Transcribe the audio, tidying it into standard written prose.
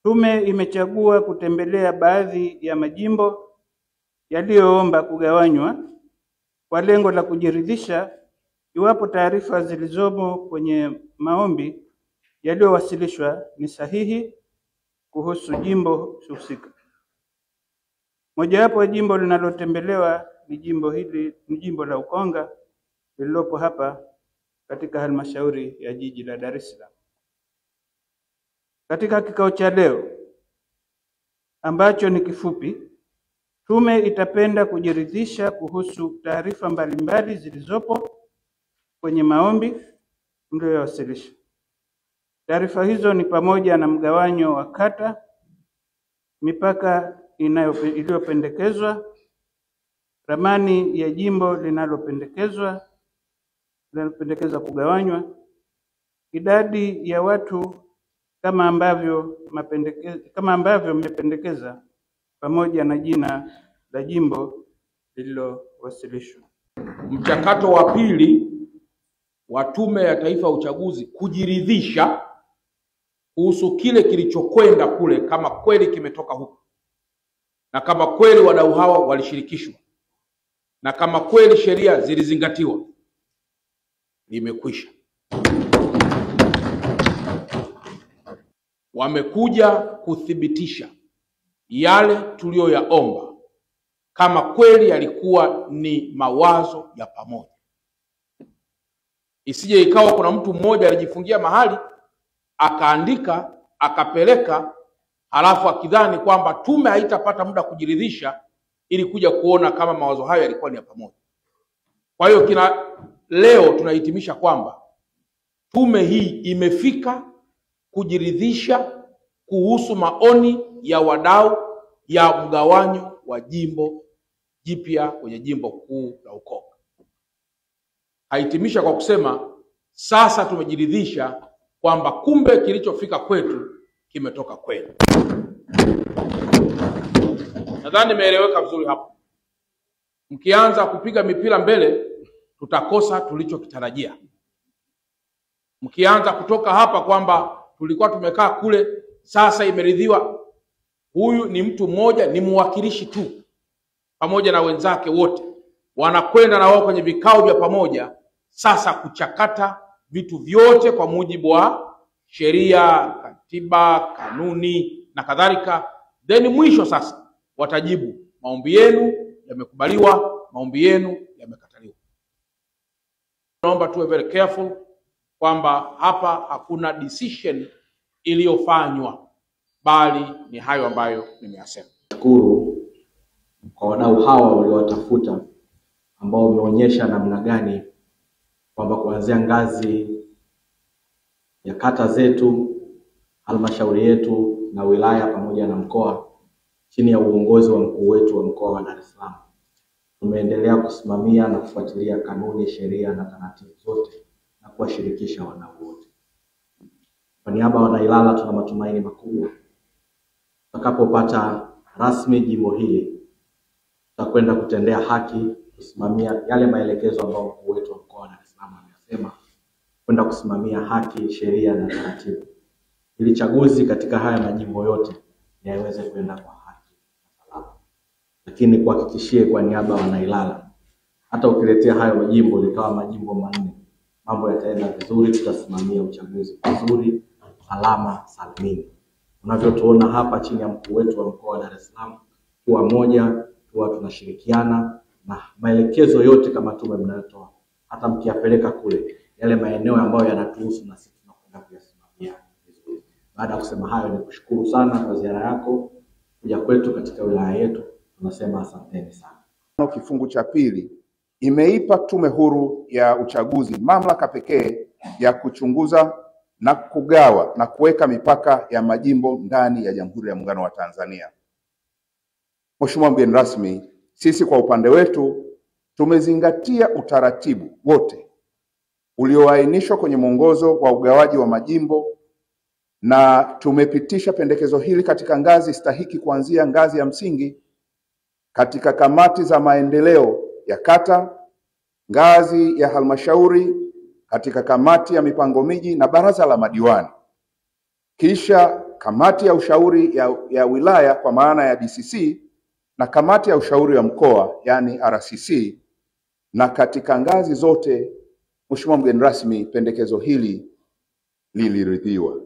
Tume imechagua kutembelea baadhi ya majimbo yaliyoomba kugawanywa kwa lengo la kujiridhisha iwapo taarifa zilizomo kwenye maombi yaliyowasilishwa ni sahihi kuhusu jimbo husika. Mojawapo ya jimbo linalotembelewa ni jimbo hili, ni jimbo la Ukonga lililopo hapa katika halmashauri ya jiji la Dar es Salaam. Katika kikao cha leo ambacho ni kifupi, tume itapenda kujiridhisha kuhusu taarifa mbalimbali zilizopo kwenye maombi mliyowasilisha. Taarifa hizo ni pamoja na mgawanyo wa kata, mipaka iliyopendekezwa, ramani ya jimbo linalopendekezwa kugawanywa, idadi ya watu kama ambavyo mmependekeza, pamoja na jina la jimbo lililowasilishwa. Mchakato wa pili wa Tume ya Taifa ya Uchaguzi kujiridhisha kuhusu kile kilichokwenda kule, kama kweli kimetoka huko na kama kweli wadau hawa walishirikishwa na kama kweli sheria zilizingatiwa, limekwisha. Wamekuja kuthibitisha yale tuliyoyaomba kama kweli yalikuwa ni mawazo ya pamoja. Isije ikawa kuna mtu mmoja alijifungia mahali akaandika akapeleka, halafu akidhani kwamba tume haitapata muda kujiridhisha ili kuja kuona kama mawazo hayo yalikuwa ni ya pamoja. Kwa hiyo leo tunahitimisha kwamba tume hii imefika kujiridhisha kuhusu maoni ya wadau ya mgawanyo wa jimbo jipya kwenye jimbo kuu la Ukonga. Hahitimisha kwa kusema sasa tumejiridhisha kwamba kumbe kilichofika kwetu kimetoka kwenu. Nadhani nimeeleweka vizuri hapo. Mkianza kupiga mipira mbele tutakosa tulichokitarajia. Mkianza kutoka hapa kwamba tulikuwa tumekaa kule, sasa imeridhiwa, huyu ni mtu mmoja, ni mwakilishi tu pamoja na wenzake wote wanakwenda na wao kwenye vikao vya pamoja sasa kuchakata vitu vyote kwa mujibu wa sheria, katiba, kanuni na kadhalika. Then mwisho sasa watajibu maombi yenu yamekubaliwa, maombi yenu yamekataliwa. Naomba tuwe very careful kwamba hapa hakuna decision iliyofanywa, bali ni hayo ambayo nimeyasema. Shukuru kwa wadau hawa waliowatafuta ambao wameonyesha namna gani kwamba kuanzia ngazi ya kata zetu, halmashauri yetu na wilaya pamoja na mkoa, chini ya uongozi wa mkuu wetu wa mkoa wa Dar es Salaam, tumeendelea kusimamia na kufuatilia kanuni, sheria na taratibu zote na kuwashirikisha wadau wote. Kwa niaba ya Wanailala, tuna matumaini makubwa tutakapopata rasmi jimbo hili tutakwenda kutendea haki, kusimamia yale maelekezo ambayo mkuu wetu wa mkoa wa Dar es Salaam amesema, kwenda kusimamia haki, sheria na taratibu, ili chaguzi katika haya majimbo yote yaweze kwenda kwa haki na salama. Lakini kuhakikishie kwa niaba ya Wanailala, hata ukiletea hayo majimbo likawa majimbo 4, mambo yataenda vizuri, tutasimamia uchaguzi vizuri, salama salimini. Unavyotuona hapa chini ya mkuu wetu wa mkoa wa Dar es Salaam, kuwa moja, tuwa tunashirikiana na maelekezo yote kama tume mnayotoa, hata mkiyapeleka kule yale maeneo ambayo yanatuhusu na sisi tunakwenda kuyasimamia vizuri. Baada ya kusema hayo, nikushukuru sana kwa ziara yako kuja kwetu katika wilaya yetu. Tunasema asanteni sana. Kifungu cha pili imeipa Tume Huru ya Uchaguzi mamlaka pekee ya kuchunguza na kugawa na kuweka mipaka ya majimbo ndani ya Jamhuri ya Muungano wa Tanzania. Mheshimiwa mgeni rasmi, sisi kwa upande wetu tumezingatia utaratibu wote ulioainishwa kwenye mwongozo wa ugawaji wa majimbo na tumepitisha pendekezo hili katika ngazi stahiki, kuanzia ngazi ya msingi katika kamati za maendeleo ya kata, ngazi ya halmashauri, katika kamati ya mipango miji na baraza la madiwani, kisha kamati ya ushauri ya wilaya kwa maana ya DCC na kamati ya ushauri wa mkoa yani RCC, na katika ngazi zote, Mheshimiwa mgeni rasmi, pendekezo hili liliridhiwa.